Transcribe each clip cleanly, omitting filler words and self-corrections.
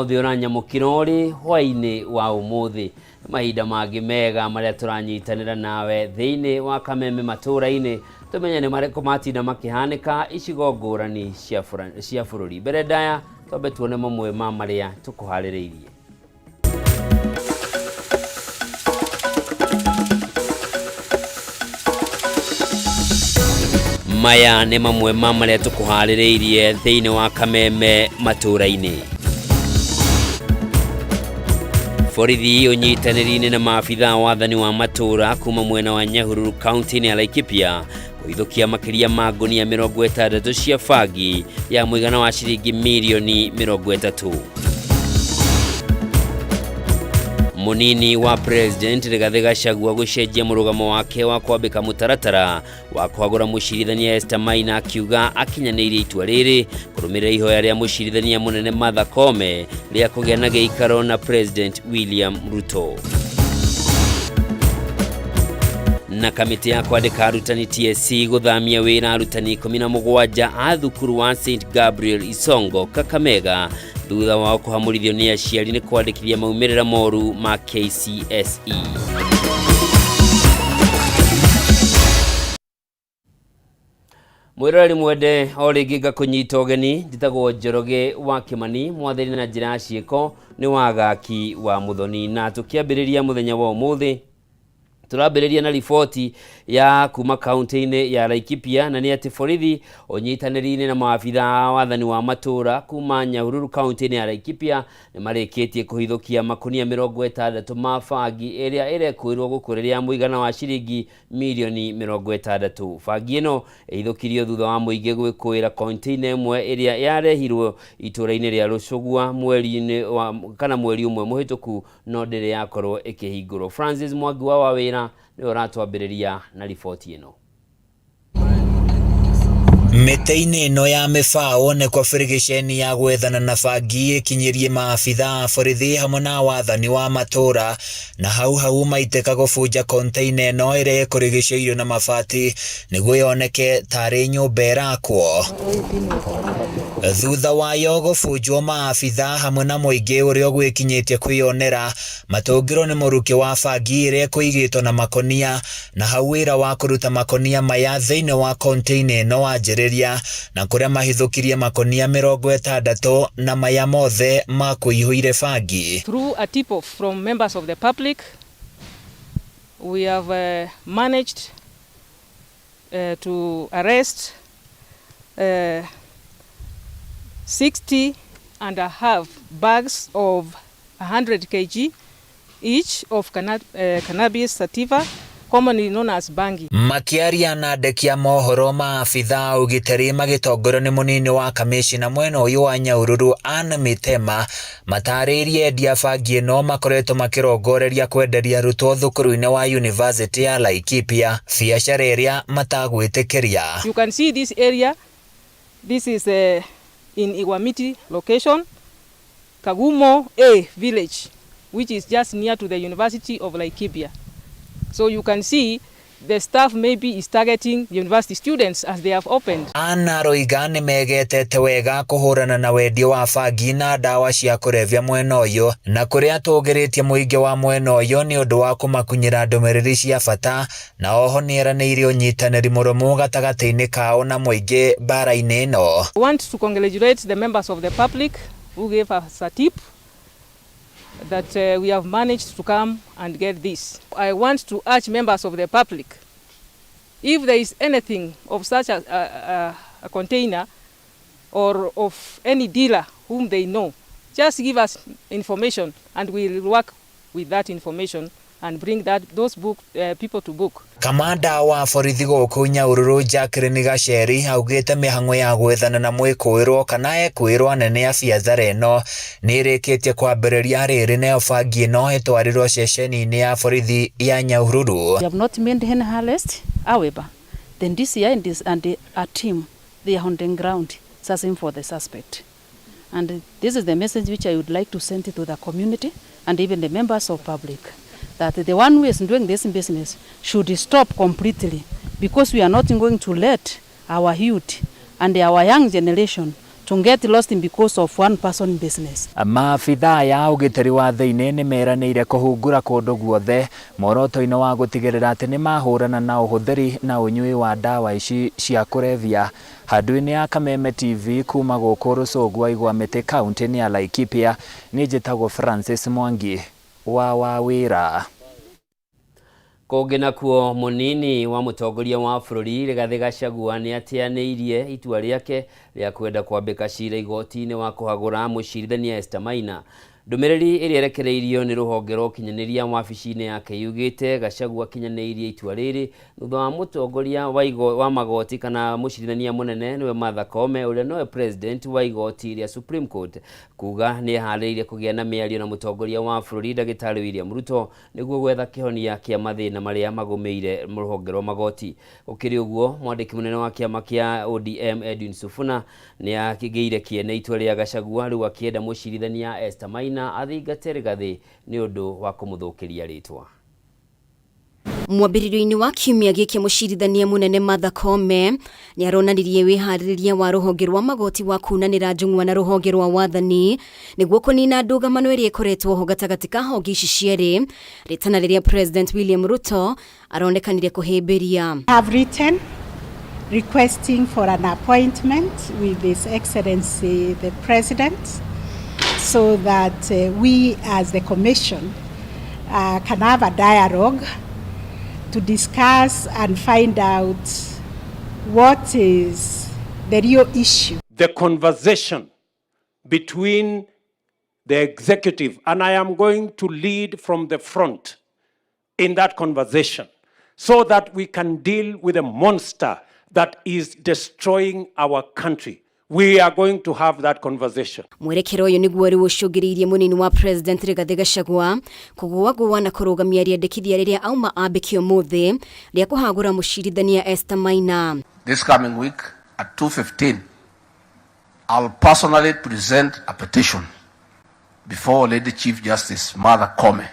Ũmũthĩ ũranyamũkĩra ũrĩ hwaĩ-inĩ wa ũmũthĩ. Nĩ mahinda mangĩ mega marĩa tũranyitanĩra nawe thĩinĩ wa kameme matũũra-inĩ tũmenye nĩ marĩkũ matinda makĩhanĩka icigo ngũrani cia bũrũri. Mbere ndaya twambe tuone mamwe ma marĩa tũkũharĩrĩirie. Maya nĩ mamwe ma marĩa tũkũharĩrĩirie thĩinĩ wa kameme matũũra-inĩ. Borithi ũnyitanĩri-inĩ na maabitha wathani wa matũũra kuma mwena wa Nyahururu kaunti-inĩ ya Laikipia kũhithũkia makĩria ma ngũnia 60 cia bangi ya mũigana wa ciringi mirioni 30. Mũnini wa President Rigathĩ Gachagua gũcenjia mũrũgamo wake wa kwambĩka mũtaratara wa kũhagũra mũcirithania Esther Maina akiuga akinyanĩirie itua rĩrĩ kũrũmĩrĩra ihoya rĩa mũcirithania mũnene Martha Koome rĩa kũgĩa na gĩikaro na President William Ruto. Na kamĩtĩ ya kwandĩka arutani TSC gũthamia wĩra arutani 17 a thukuru wa St Gabriel Isongo Kakamega thutha wao kũhamũrithio nĩ aciari nĩ kwandĩkithia maumĩrĩra moru ma KCSE. Mwĩroreri mwende o rĩngĩ ngakũnyita ũgeni, njĩtagwo Njoroge wa Kĩmani, mwathĩri na njĩra ya ciĩko nĩ Wagaki wa Mũthoni, na tũkĩambĩrĩria mũthenya wa ũmũthĩ tũrambĩrĩria na riboti ya kuma kaunti-inĩ ya Laikipia, na nĩ atĩ borithi ũnyitanĩri-inĩ na maabitha a wathani wa matũũra kuma Nyahururu kaunti-inĩ ya Laikipia nĩ marĩkĩtie kũhithũkia makunia 60 ma bangi ĩrĩa ĩrekũĩrwo gũkũrĩria ya mũigana wa ciringi mirioni 60. Bangi ĩno ĩhithũkirio thutha wa mũingĩ gwĩkũĩra container ĩmwe ĩrĩa yarehirwo itũũra-inĩ rĩa Rũcũgua mweri-inĩ wa kana mweri ũmwe mũhĩtũku no ndĩrĩ yakorwo ĩkĩhingũrwo. Francis Mwangi wa Wawĩra nĩwe ũratwambĩrĩria na riboti ĩno. Mĩtĩ-inĩ ĩno ya mĩbaũ nĩkuo birigiceni ya gwethana na bangi ĩkinyĩrie maabitha a borithi hamwe na wathani wa matũũra na hau hau maitĩka gũbunja container ĩno ĩrĩa ĩkũrigicĩirio na mabati nĩguo yoneke tarĩ nyũmba ĩrakwo. Thutha wayo gũbunjwo maabitha hamwe na mũingĩ ũrĩa ũgwĩkinyĩtie kwĩyonera matũngirwo nĩ mũrukĩ wa bangi ĩrĩa ĩkũigĩtwo na makonia na hau wĩra wa kũruta makonia maya thĩinĩ wa container ĩno wanjĩrĩria na kũrĩa mahithũkirie makonia 60 na maya mothe makũihũire bangi. Through a tip off from members of the public, we have managed to arrest 60 and a half bags of 100 kg each of cannabis sativa, commonly known as bangi. Makĩaria na andĩki a mohoro maabitha a ũgitĩri magĩtongorio nĩ mũnini wa kamĩcina mwena ũyũ wa Nyahururu Ann Mitema matarĩirie endia bangi ĩno makoretwo makĩrongoreria kwenderia arutwo thukuru-inĩ wa University ya Laikipia biacara ĩrĩa matagwĩtĩkĩria. You can see this area, this is in Igwamiti location, Kagumo A village, which is just near to the University of Laikipia. So you can see the staff maybe is targeting university students as they have opened. Anna Roiga nĩ megetete wega kũhũrana na wendia wa bangi na ndawa cia kũrebia mwena ũyũ na kũrĩa atũgĩrĩtie mũingĩ wa mwena ũyũ nĩ ũndũ wa kũmakunyĩra ndũmĩrĩri cia bata na oho nĩ eranĩire ũnyitanĩri mũrũmu gatagatĩ-inĩ kao na mũingĩ mbara-inĩ ĩno. I want to congratulate the members of the public who gave us a tip that we have managed to come and get this. I want to urge members of the public, if there is anything of such a container or of any dealer whom they know, just give us information and we'll work with that information and bring those people to book. Kamanda wa borithi gũkũ Nyahururu Jacqueline Gacheri augĩte mĩhang'o ya gwethana na mwĩkũĩrwo kana ekwĩrwo anene a biacara ĩno nĩ ĩrĩkĩtie kwambĩrĩria rĩrĩ nayo bangi ĩno ĩtwarirwo ceceni-inĩ ya borithi ya Nyahururu. We have not made any arrest. However, the DCI and a team, they are on the ground searching for the suspect. And this is the message which I would like to send to the community and even the members of public, that the one who is doing this business should stop completely, because we are not going to let our youth and our young generation To get lost because of one person business. Maabithaa ya ũgitĩri wa thĩinĩ nĩ meranĩire kũhungura kũndũ guothe muoroto-inĩ wa gũtigĩrĩra atĩ nĩ mahũrana na ũhũthĩri na ũnyui wa ndawa ici cia kũrebia. Handũ-inĩ ya Kameme TV kuma gũkũ Rũcũngwa Igwamĩtĩ kaunti-inĩ ya Laikipia, niĩ njĩtagwo Francis Mwangi wa Wawĩra. Kũngĩ nakuo, mũnini wa mũtongoria wa bũrũri Rigathĩ Gachagua nĩ ateanĩirie itua rĩake rĩa kwenda kwambĩka cira igoti-inĩ wa kũhagũra mũcirithania Esther Maina. Ndũmĩrĩri ĩrĩa ĩrekereirio nĩ rũhonge rwa ũkinyanĩria wabici-inĩ yake yugĩte Gachagua akinyanĩirie itua rĩrĩ thutha wa mũtongoria wa, wa magoti kana mũcirithania mũnene nĩwe Martha Koome, ũrĩa nowe president wa igoti rĩa Supreme Court, kuga nĩ eharĩirie kũgĩa na mĩario na mũtongoria wa bũrũri ndagĩtarĩ William Ruto nĩguo gwetha kĩhonia kĩa mathĩna marĩa magũmĩire rũhonge rwa magoti. Gũkĩrĩ ũguo, mwandĩki mũnene wa kĩama kĩa ODM Edwin Sifuna nĩ akĩgĩire kĩene itua rĩa Gachagua, rĩu akĩenda mũcirithania Esther Maina athingate Rigathĩ nĩ ũndũ wa kũmũthũkĩria rĩtwa. Mwambĩrĩrio-inĩ wa kiumia gĩkĩ, mũcirithania mũnene Martha Koome nĩ aronanirie wĩharĩrĩria wa rũhonge rwa magoti wa kunanĩra njũng'wa na rũhonge rwa wathani nĩguo kũnina ndũgamano ĩrĩa ĩkoretwo ho gatagatĩ ka honge ici cierĩ, rĩtana rĩrĩa President William Ruto aronekanire kũhĩmbĩria. Have written requesting for an appointment with His Excellency the President so that we as the Commission can have a dialogue to discuss and find out what is the real issue. The conversation between the executive, and I am going to lead from the front in that conversation so that we can deal with a monster that is destroying our country. We are going to have that conversation. Mwerekero ũyũ nĩguo rĩu ũcũngĩrĩirie mũnini wa President Rigathĩ Gachagua kũgũagũa na kũrũgamia rĩendekithia rĩrĩa auma ambĩke ũmũthĩ rĩa kũhagũra mũcirithania Esther Maina. This coming week at 2:15, I'll personally present a petition before Lady Chief Justice Martha Koome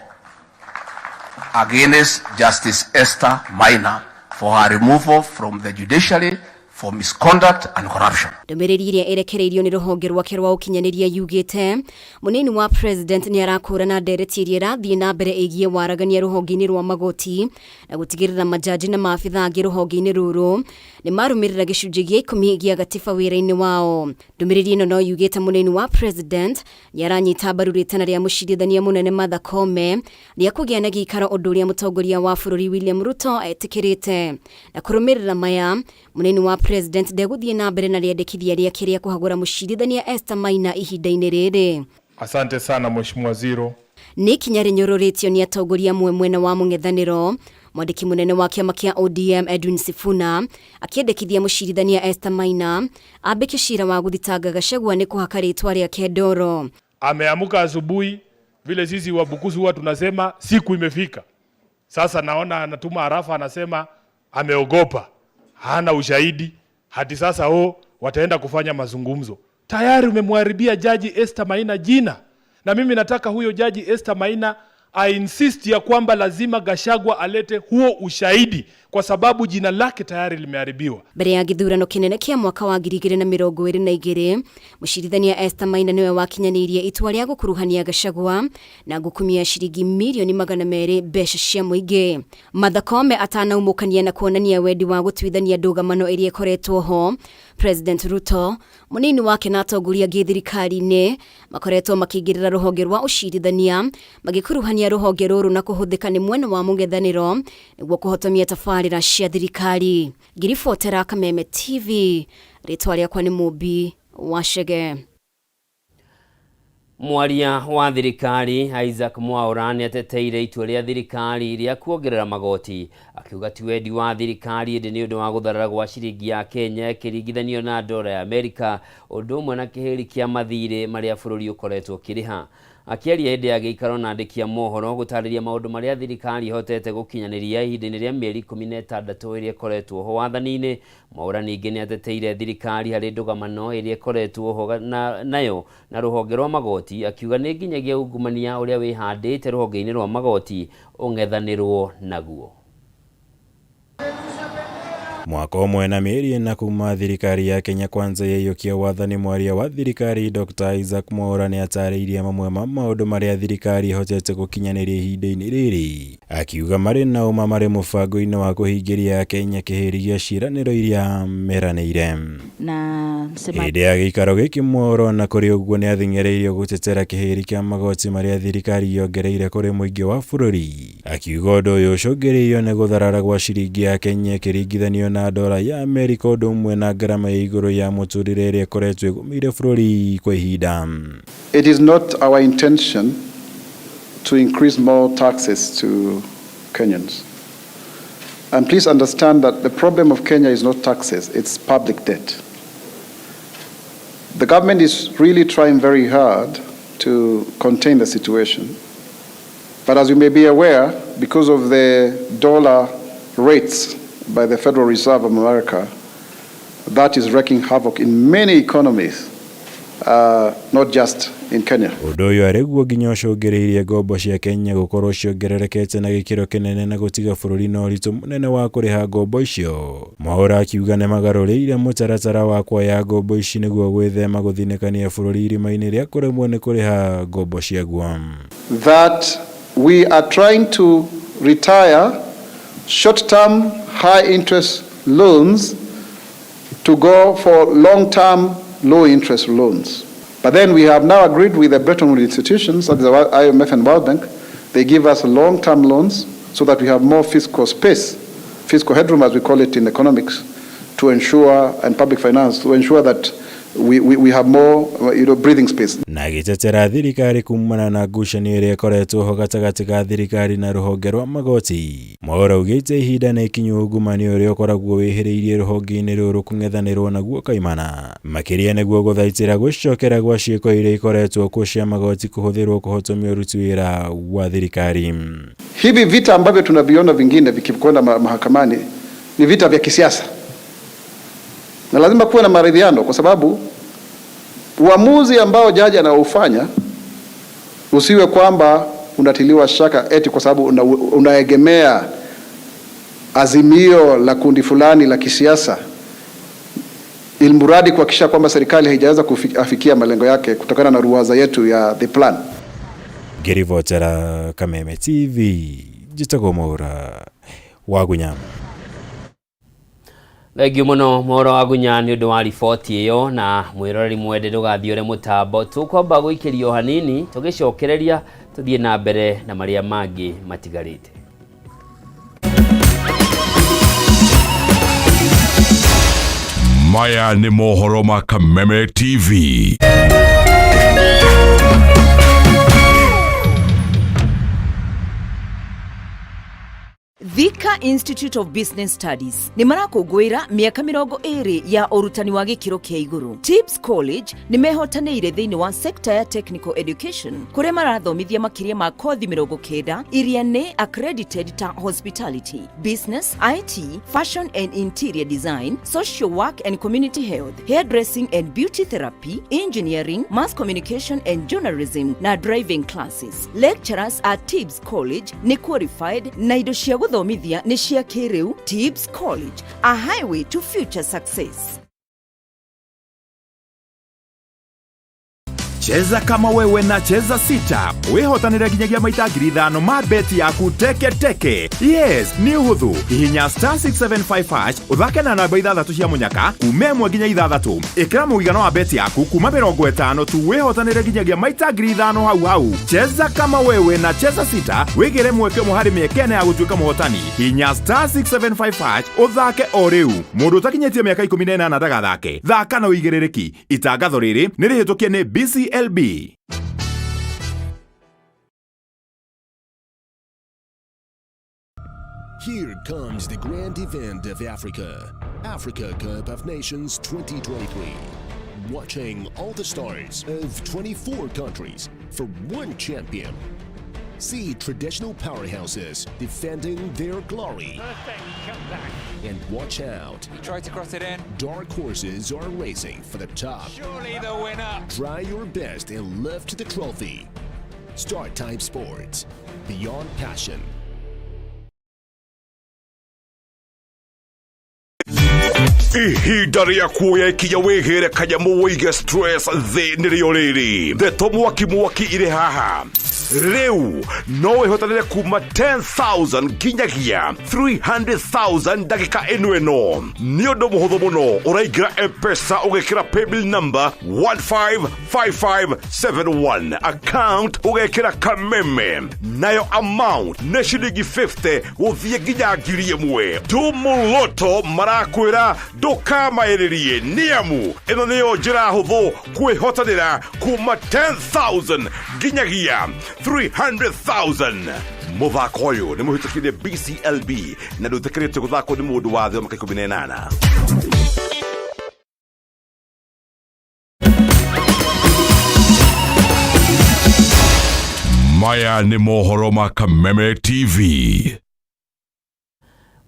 against Justice Esther Maina for her removal from the judiciary for misconduct and corruption. Ndũmĩrĩri ĩrĩa ĩrekereirio nĩ rũhonge rwake rwa ũkinyanĩria yugĩte mũnini wa President nĩ arakũrana ndereti ĩrĩa ĩrathiĩ na mbere ĩgiĩ waragania rũhonge-inĩ rwa magoti na gũtigĩrĩra majaji na maabitha angĩ rũhonge-inĩ rũrũ nĩ marũmĩrĩra gĩcunjĩ gĩa 10 gĩa gatiba wĩra-inĩ wao. Ndũmĩrĩri ĩno no yugĩte mũnini wa President nĩ aranyita mbaru rĩtana rĩa mũcirithania mũnene Martha Koome rĩa kũgĩa na gĩikaro, ũndũ ũrĩa mũtongoria wa bũrũri William Ruto etĩkĩrĩte. Na kũrũmĩrĩra maya, mũnini wa President ndegũthiĩ na mbere na rĩendekithia rĩake rĩa kũhagũra mũcirithania Esther Maina ihinda-inĩ rĩrĩ. Asante sana, Mheshimiwa Ziro. Nĩ ikinya rĩnyũrũrĩtio nĩ atongoria amwe mwena wa mũng'ethanĩro, mwandĩki mũnene wa kĩama kĩa ODM Edwin Sifuna akĩendekithia mũcirithania Esther Maina ambĩke cira wa gũthitanga Gachagua nĩ kũhaka rĩtwa rĩake ndoro. Ameamuka asubuhi vile sisi Wabukusu huwa tunasema siku imefika. Sasa naona anatuma arafa, anasema ameogopa, hana ushahidi hadi sasa, o wataenda kufanya mazungumzo. Tayari umemharibia Jaji Esther Maina jina, na mimi nataka huyo Jaji Esther Maina a insist ya kwamba lazima Gachagua alete huo ushahidi kwa sababu jina lake tayari limeharibiwa. Mbere ya gĩthurano kĩnene kĩa mwaka wa 2022, mũcirithania Esther Maina nĩwe wakinyanĩirie itua rĩa gũkuruhania Gachagua na ngukumia ciringi mirioni 200 mbeca cia mũingĩ. Martha Koome atanaumũkania na kuonania wendi wa gũtuithania ndũgamano ĩrĩa ĩkoretwo ho, President Ruto, mũnini wake na atongoria angĩ thirikari-inĩ makoretwo makĩingĩrĩra rũhonge rwa ũcirithania, magĩkuruhania rũhonge rũrũ na kũhũthĩka nĩ mwena wa mũng'ethanĩro nĩguo kũhotomia tabarĩra cia thirikari. Ngiribotera Kameme TV, rĩtwa rĩakwa nĩ Mũmbi wa Chege. Mwaria wa thirikari Isaac Mwaura nĩ ateteire itua rĩa thirikari rĩa kuongerera magoti, akiuga ti wendi wa thirikari ĩndĩ nĩ ũndũ wa gũtharara gwa ciringi ya Kenya ĩkĩringithanio na ndora ya Amerika, ũndũ ũmwe na kĩhĩri kĩa mathirĩ marĩa bũrũri ũkoretwo ũkĩrĩha. Akĩaria hĩndĩ ya gĩikaro na andĩki a mohoro gũtarĩria maũndũ marĩa thirikari ĩhotete gũkinyanĩria ihinda-inĩ rĩa mĩeri 16 ĩrĩa ĩkoretwo ho wathani-inĩ, Mwaura ningĩ nĩ ateteire thirikari harĩ ndũgamano ĩrĩa ĩkoretwo ho na, nayo na rũhonge rwa magoti, akiuga nĩ nginyagia ungumania ũrĩa wĩhandĩte rũhonge-inĩ rwa magoti ũng'ethanĩrwo naguo. Mwaka ũmwe na mĩeri ĩna kuma thirikari ya Kenya Kwanza yaiyũkia wathani, mwaria wa thirikari Dr. Isaac Mwaura nĩatarĩirie mamwe ma maũndũ marĩa thirikari ĩhotete gũkinyanĩria ihinda-inĩ rĩrĩ, akiuga marĩ na ũma marĩ mũbango-inĩ wa kũhingĩria Akenya kĩhĩri gĩa ciĩranĩro iria meranĩire. Na msema Hĩndĩ ya gĩikaro gĩkĩ Mwaura ona kũrĩ ũguo nĩathing'ĩrĩirio gũtetera kĩhĩri kĩa magoti marĩa thirikari yongereire kũrĩ mũingĩ wa bũrũri, akiuga ũndũ ũyũ ũcũngĩrĩirio nĩ gũtharara gwa ciringi ya Kenya ĩkĩringithanio na dora ya Amerika ũndũ ũmwe na ngarama ya igũrũ ya mũtũrĩre ĩrĩa ĩkoretwo ĩgũmĩire bũrũri kwa ihinda. It is not our intention to increase more taxes to Kenyans. And please understand that the problem of Kenya is not taxes, it's public debt. The government is really trying very hard to contain the situation. But as you may be aware, because of the dollar rates by the Federal Reserve of America, that is wreaking havoc in many economies, not just in Kenya. Ũndũ ũyũ arĩguo nginya ũcũngĩrĩirie ngombo cia Kenya gũkorwo ciongererekete na gĩkĩro kĩnene na gũtiga bũrũri na ũritũ mũnene wa kũrĩha ngombo icio. Mwaura akiuga nĩmagarũrĩire mũtaratara wa kuoya ngombo ici nĩguo gwĩthema gũthinĩkania bũrũri irima-inĩ rĩa kũremwo nĩ kũrĩha ngombo ciaguo. That we are trying to retire short-term high-interest loans to go for long-term low-interest loans. But then we have now agreed with the Bretton Woods institutions, that is the IMF and World Bank, they give us long-term loans so that we have more fiscal space, fiscal headroom as we call it in economics, to ensure, and public finance, to ensure that we have more breathing space. Na agĩtetera thirikari kumana na ngucanio ĩrĩa ĩkoretwo ho gatagatĩ ka thirikari na rũhonge rwa magoti. Mwaura augĩte ihinda nĩ ikinyu ungumania ũrĩa ũkoragwo wĩhĩrĩirie rũhonge-inĩ rũrũ kũng'ethanĩrwo naguo kaimana, makĩria nĩguo gũthaitĩra gwĩcokera gwa ciĩko iria ikoretwo kuo cia magoti kũhũthĩrwo kũhotomia ũruti wĩra wa thirikari. Hivi vita ambavyo tunaviona vingine vikikwenda mahakamani ni vita vya kisiasa, na lazima kuwe na maridhiano, kwa sababu uamuzi ambao jaji anaufanya usiwe kwamba unatiliwa shaka eti kwa sababu unaegemea azimio la kundi fulani la kisiasa, ilmuradi kuhakikisha kwamba serikali haijaweza kufikia malengo yake kutokana na ruwaza yetu ya the plan. Ngĩribotera Kameme TV, njĩtagwo Mwaura Wagunya. Thengiũ mũno Mwaura Wagunya nĩ ũndũ wa riboti ĩyo, na mwĩroreri mwende ndũgathiĩ ũre mũtambo, tũkwamba gũikĩrio hanini tũgĩcokereria tũthiĩ na mbere na marĩa mangĩ matigarĩte. Maya nĩ mohoro ma Kameme TV. Thika Institute of Business Studies nĩ marakũngũĩra mĩaka 20 ya ũrutani wa gĩkĩro kĩa igũrũ. Tips College nĩ mehotanĩire thĩinĩ wa sekta ya technical education kũrĩa marathomithia makĩria ma kothi 90 iria nĩ accredited ta hospitality, business, IT, fashion and interior design, social work and community health, hairdressing and beauty therapy, engineering, mass communication and journalism na driving classes. Lecturers at Tibbs College nĩ qualified na indo cia gũthomithia nĩ cia kĩrĩu. Tibbs College, a highway to future success. Cheza kama wewe na Cheza Sita wihotanire nginyagia maita 5,000 ma beti yaku teke teke. Yes, nĩ ũhũthũ. Hihinya star 675 hash ũthake na namba ithathatũ cia mũnyaka kuma 1 nginya 6. Ĩkĩra mũigana wa beti yaku kuma 50 tu wihotanire nginyagia maita 5,000 hau hau. Cheza kama wewe na Cheza Sita wĩgĩre mweke ũmwe harĩ mĩeke ĩna ya gũtuĩka mũhotani. Hihinya star 675 hash ũthake o rĩu. Mũndũ ũtakinyĩtie mĩaka 18 ndagathake. Thaka na ũigĩrĩrĩki. Itangatho rĩrĩ nĩ rĩhĩtũkie nĩ BCLB. Here comes the grand event of Africa, Africa Cup of Nations 2023. Watching all the stars of 24 countries for one champion. See traditional powerhouses defending their glory. Perfect comeback. And watch out. He tried to cross it in. Dark horses are racing for the top. Surely the winner. Try your best and lift the trophy. Star Time Sports. Beyond passion. Ihinda rĩa kuoya ikinya wĩgĩre kanyamũ wĩige stress thĩ nĩrĩo rĩrĩ. Ndeto mwaki mwaki irĩ haha. Rĩu no wĩhotanĩre kuma 10,000 nginyagia 300,000 ndagĩka ĩno ĩno. Nĩ ũndũ mũhũthũ mũno, ũraingĩra M-Pesa ũgekĩra paybill number 155571, account ũgekĩra Kameme, nayo amount nĩ ciringi 50 gũthiĩ nginya 1,000. Tumuloto marakwĩra ndũkamaĩrĩrie, nĩamu ĩno nĩyo njĩra hũthũ kwĩhotanĩra kuma 10,000 nginyagia 300,000. Mũthako ũyũ nĩ mũhĩtũkire BCLB na ndũĩtĩkĩrĩtio gũthakwo nĩ mũndũ wa thĩ wa mĩaka 18. Maya nĩ mohoro ma Kameme TV.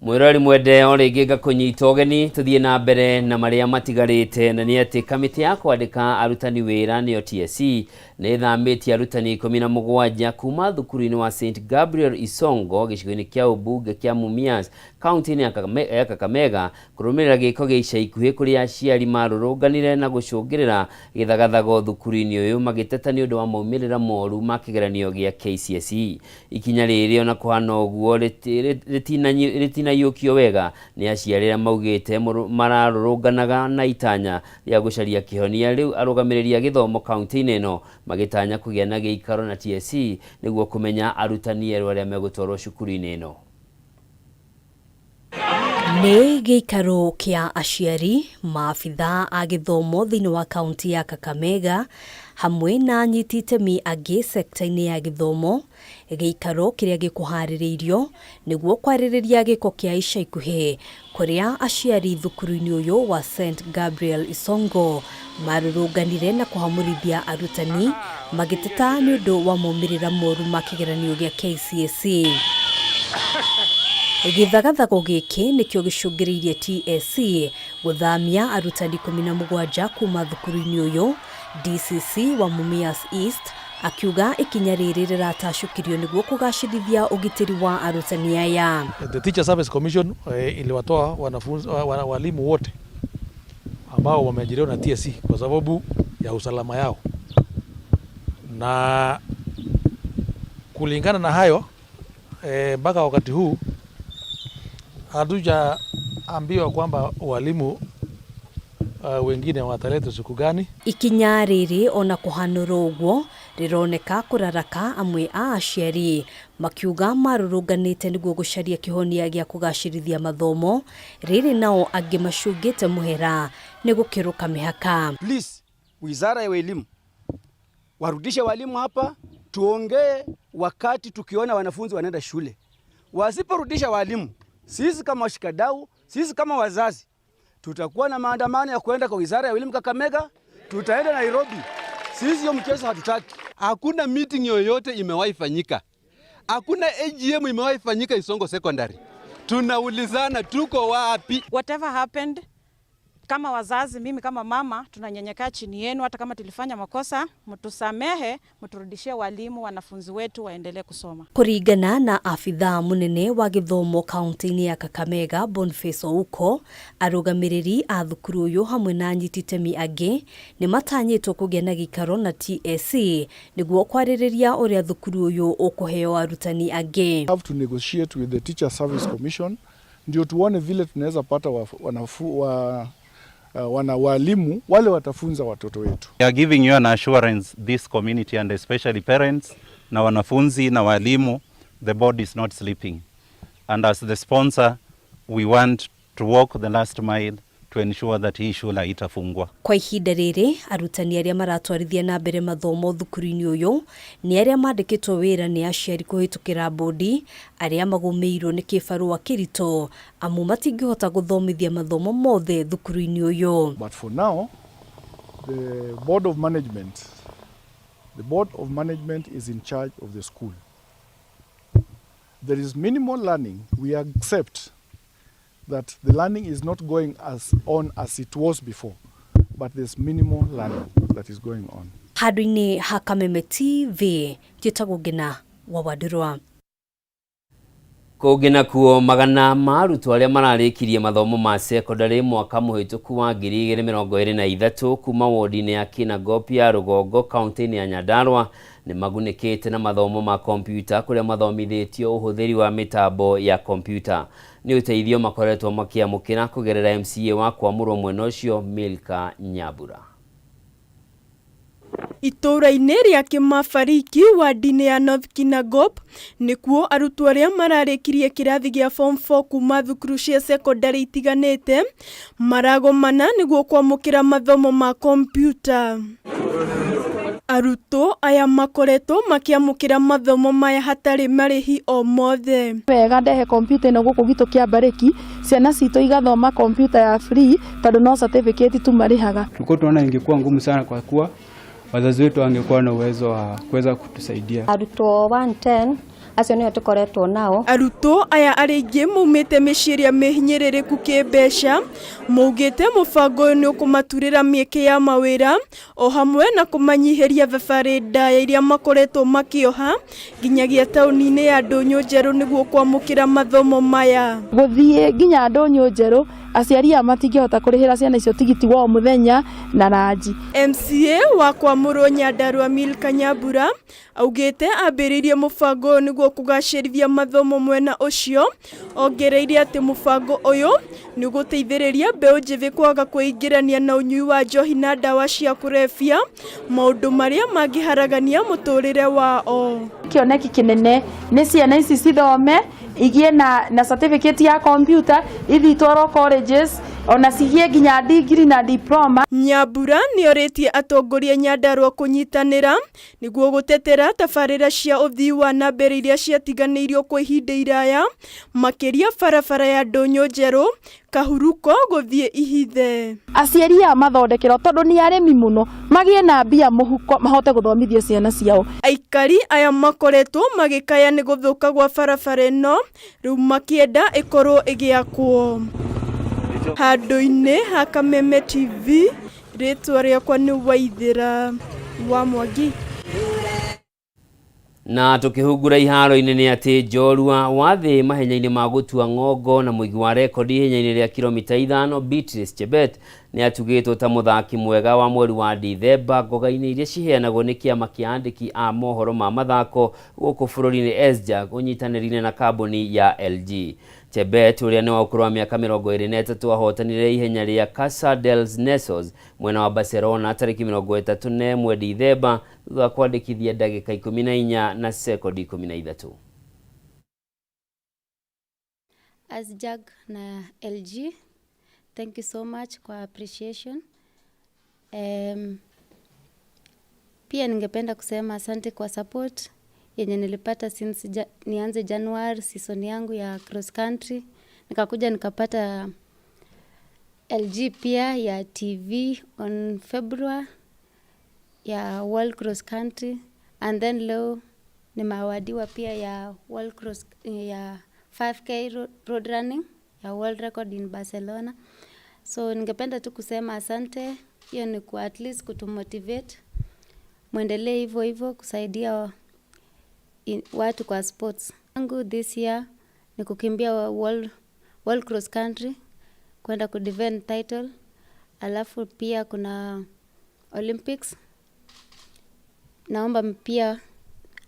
Mwĩrori mwende, o rĩngĩ ngakũnyita ũgeni tũthiĩ na mbere na marĩa matigarĩte, na nĩ atĩ kamĩtĩ ya kwandĩka arutani wĩra nĩyo TSC nĩ ĩthamĩtie arutani 17 kuma thukuru-inĩ wa St Gabriel Isongo gĩcigo-inĩ kĩa ũmbunge kĩa Mumias kaunti-inĩ ya Kakamega kũrũmĩrĩra gĩko gĩa ica ikuhĩ kũrĩa aciari marũrũnganire na gũcũngĩrĩra gĩthagathago thukuru-inĩ ũyũ magĩteta nĩ ũndũ wa maumĩrĩra moru ma kĩgeranio gĩa KCSE. Ikinya rĩrĩ ona kũhana ũguo rĩtinaiyũkio wega nĩ aciari arĩa maugĩte mararũrũnganaga na itanya rĩa gũcaria kĩhonia. Rĩu arũgamĩrĩri a gĩthomo kaunti-inĩ ĩno magĩtanya kũgĩa na gĩikaro na TSC nĩguo kũmenya arutani erũ arĩa megũtwarwo cukuru-inĩ ĩno. Nĩ gĩikaro kĩa aciari, maabithaa a gĩthomo thĩinĩ wa kaunti ya Kakamega hamwe na anyiti itemi angĩ sekta-inĩ ya gĩthomo, gĩikaro kĩrĩa gĩkũharĩrĩirio nĩguo kwarĩrĩria gĩko kĩa ica ikuhĩ kũrĩa aciari thukuru-inĩ ũyũ wa St Gabriel Isongo marũrũnganire na kũhamũrithia arutani magĩteta nĩ ũndũ wa maumĩrĩra moru ma kĩgeranio gĩa KCSE. Gĩthagathago gĩkĩ nĩkĩo gĩcũngĩrĩirie TSC gũthamia arutani 17 kuma thukuru-inĩ ũyũ. DCC wa Mumias East akiuga ikinya rĩrĩ rĩratacũkirio nĩguo kũgacĩrithia ũgitĩri wa arutani aya. The Teacher Service Commission iliwatoa wanafunzi walimu wote ambao wameajiriwa na TSC kwa sababu ya usalama yao, na kulingana na hayo mpaka wakati huu hatujaambiwa kwamba walimu wengine wataletwa siku gani. Ikinya rĩrĩ ona kũhanũrwo ũguo rĩroneka kũraraka amwe a aciari makiuga marũrũnganĩte nĩguo gũcaria kĩhonia gĩa kũgacĩrithia mathomo, rĩrĩ nao angĩ macũngĩte mũhera nĩ gũkĩrũka mĩhaka. Please, Wizara ya Elimu warudishe walimu hapa, tuongee wakati tukiona wanafunzi wanaenda shule. Wasiporudisha walimu, sisi kama washikadau, sisi kama wazazi tutakuwa na maandamano ya kuenda kwa Wizara ya Elimu Kakamega, tutaenda Nairobi. Sisi hiyo mchezo hatutaki. Hakuna meeting yoyote imewahi fanyika. Hakuna AGM imewahi fanyika Isongo Secondary. Tunaulizana tuko wapi? Whatever happened, kama wazazi, mimi kama mama, tunanyenyekea chini yenu. Hata kama tulifanya makosa, mtusamehe, mturudishie walimu, wanafunzi wetu waendelee kusoma. Kũringana na abithaa mũnene wa gĩthomo kaunti-inĩ ya Kakamega Boniface Ouko, arũgamĩrĩri a thukuru ũyũ hamwe na anyiti itemi angĩ nĩ matanyĩtwo kũgĩa na gĩikaro na TSC nĩguo kwarĩrĩria ũrĩa thukuru ũyũ ũkũheo arutani angĩ. Have to negotiate with the Teacher Service Commission ndio tuone vile tunaweza pata wana walimu wale watafunza watoto wetu. We are giving you an assurance, this community and especially parents na wanafunzi na walimu, the board is not sleeping. And as the sponsor, we want to walk the last mile to ensure that hii shule haitafungwa. Kwa ihinda rĩrĩ arutani arĩa maratwarithia na mbere mathomo thukuru-inĩ ũyũ nĩ arĩa mandĩkĩtwo wĩra nĩ aciari kũhĩtũkĩra bodi, arĩa magũmĩirwo nĩ kĩbarũa kĩritũ amu matingĩhota gũthomithia mathomo mothe thukuru-inĩ ũyũ. But for now, the board of management is in charge of the school. There is minimal learning. We accept that the learning is not going as on as it was before, but there's minimal learning that is going on. Handũ-inĩ ha Kameme TV, njĩtagwo Ngina wa Wandirwa. Kũngĩ nakuo magana ma arutwo arĩa mararĩkirie mathomo ma cekondarĩ mwaka mũhĩtũku wa 2023 kuma wodi-inĩ ya Kinangop ya rũgongo kaunti-inĩ ya Nyandarua nĩ magunĩkĩte na mathomo ma kompiuta kũrĩa mathomithĩtio ũhũthĩri wa mĩtambo ya kompiuta. Nĩ ũteithio makoretwo makĩamũkĩra kũgerera MCA wa kwamũrwo mwena ũcio Milka Nyambura. Itũũra-inĩ rĩa Kĩmabariki wadi-inĩ ya North Kinangop nĩkuo arutwo arĩa mararĩkirie kĩrathi gĩa form 4 kuma thukuru cia cekondarĩ itiganĩte maragomana nĩguo kwamũkĩra mathomo ma kompiuta. Arutwo aya makoretwo makĩamũkĩra mathomo maya hatarĩ marĩhi o mothe. Wega ndehe kompiuta ĩno gũkũ gwitũ Kĩambarĩki, ciana citũ igathoma kompiuta ya free tondũ no certificate tu marĩhaga. Tulikuwa tunaona ingekuwa ngumu sana kwa kuwa wazazi wetu wangekuwa na uwezo wa kuweza kutusaidia. Arutwo 110 acio nĩo tũkoretwo nao. Arutwo aya arĩa aingĩ maumĩte mĩciĩ ĩrĩa mĩhinyĩrĩrĩku kĩmbeca maugĩte mũbango ũyũ nĩ ũkũmaturĩra mĩeke ya mawĩra o hamwe na kũmanyihĩria thabarĩ ndaya iria makoretwo makĩoha nginyagia taũni-inĩ ya Ndũnyũ Njerũ nĩguo kwamũkĩra mathomo maya. Gũthiĩ nginya Ndũnyũ Njerũ aciari aya matingĩhota kũrĩhĩra ciana icio tigiti wa o mũthenya na ranji. MCA wa kwamũrwo Nyandarua Milka Nyambura augĩte ambĩrĩirie mũbango ũyũ nĩguo kũgacĩrithia mathomo mwena ũcio. Ongereire atĩ mũbango ũyũ nĩ ũgũteithĩrĩria mbeũ njĩthĩ kwaga kwĩingĩrania na ũnyui wa njohi na ndawa cia kũrebia, maũndũ marĩa mangĩharagania mũtũrĩre wao. Kĩoneki kĩnene nĩ ciana ici cithome igie na certificate ya computer ithi itwarwo colleges ona cigie nginya degree na diploma. Nyambura nĩorĩtie atongoria Nyandarua kũnyitanĩra nĩguo gũtetera tabarĩra cia ũthii wa na mbere iria ciatiganĩirio kwa ihinda iraya, makĩria barabara ya Ndũnyũ Njerũ Kahuruko gũthiĩ Ihithe. Aciari aya mathondekerwo tondũ nĩ arĩmi mũno magĩe na mbia mũhuko mahote gũthomithia ciana ciao. Aikari aya makoretwo magĩkaya nĩ gũthũka gwa barabara ĩno rĩu makĩenda ĩkorwo ĩgĩakwo. Handũ-inĩ ha Kameme TV, rĩtwa rĩakwa nĩ Waithĩra wa Mwangi. Na tukihungura iharo-inĩ nĩ atĩ njorua wa thĩ mahenya-inĩ ma gũtua ng'ongo na mũigi wa rekodi ihenya-inĩ rĩa kilomita 5 Beatrice Chebet nĩ atugĩtwo ta mũthaki mwega wa mweri wa Dithemba ngoga-inĩ iria ciheanagwo nĩ kĩama kĩa andĩki a mohoro ma mathako gũkũ bũrũri-inĩ SJAG ũnyitanĩri-inĩ na kambuni ya LG. Chebet ũrĩa nĩ wa ũkũrũ wa mĩaka 23 ahotanire ihenya rĩa Casa dels Nesos mwena wa Barcelona tarĩki 31 Dithemba thutha wa kwandĩkithia ndagĩka 14 na sekondi 13. ASJAG na LG, thank you so much kwa appreciation. Pia ningependa kusema asante kwa support yenye nilipata since nianze January season yangu ya cross country, nikakuja nikapata LG pia ya TV on February ya World Cross Country, and then leo nimeawadiwa pia ya World Cross ya 5K road running ya world record in Barcelona. So ningependa tu kusema asante, hiyo ni kwa at least kutumotivate muendelee hivyo hivyo kusaidia watu kwa sports. Yangu this year ni kukimbia World Cross Country kwenda ku defend title, alafu pia kuna Olympics. Naomba pia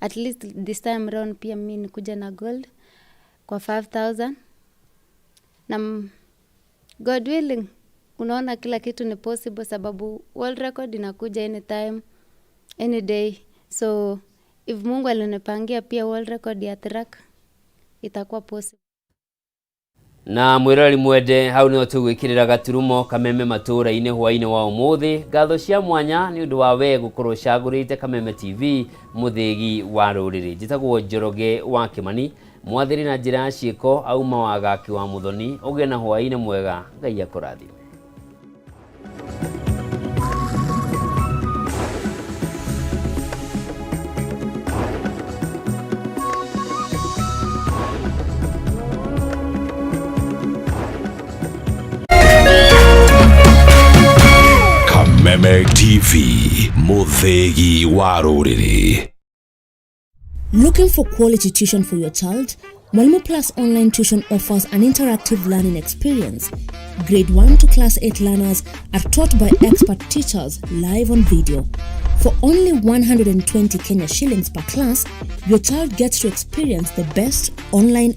at least this time round pia mimi nikuja na gold kwa 5000. Na God willing, unaona kila kitu ni possible sababu world record inakuja anytime, any day. So if Mungu alinipangia pia world record ya track itakuwa possible. Na mwiroreri mwende hau niho tugwikirira gaturumo Kameme matura-inĩ hwaĩ-inĩ wa ũmũthĩ. Ngatho cia mwanya nĩ ũndũ wa we gũkorwo ũcagũrĩte Kameme TV mũthĩgi wa rũrĩrĩ. Njĩtagwo Njoroge wa Kĩmani, mwathĩri na njĩra ya ciĩko auma wa Gaki wa Mũthoni. Ũgĩe na hwaĩ-inĩ mwega, Ngai akũrathime. Kameme TV, mũthĩgi wa rũrĩrĩ. Looking for quality tuition for your child? Mwalimu Plus Online Tuition offers an interactive learning experience. Grade 1 to Class 8 learners are taught by expert teachers live on video. For only 120 Kenya shillings per class, your child gets to experience the best online education.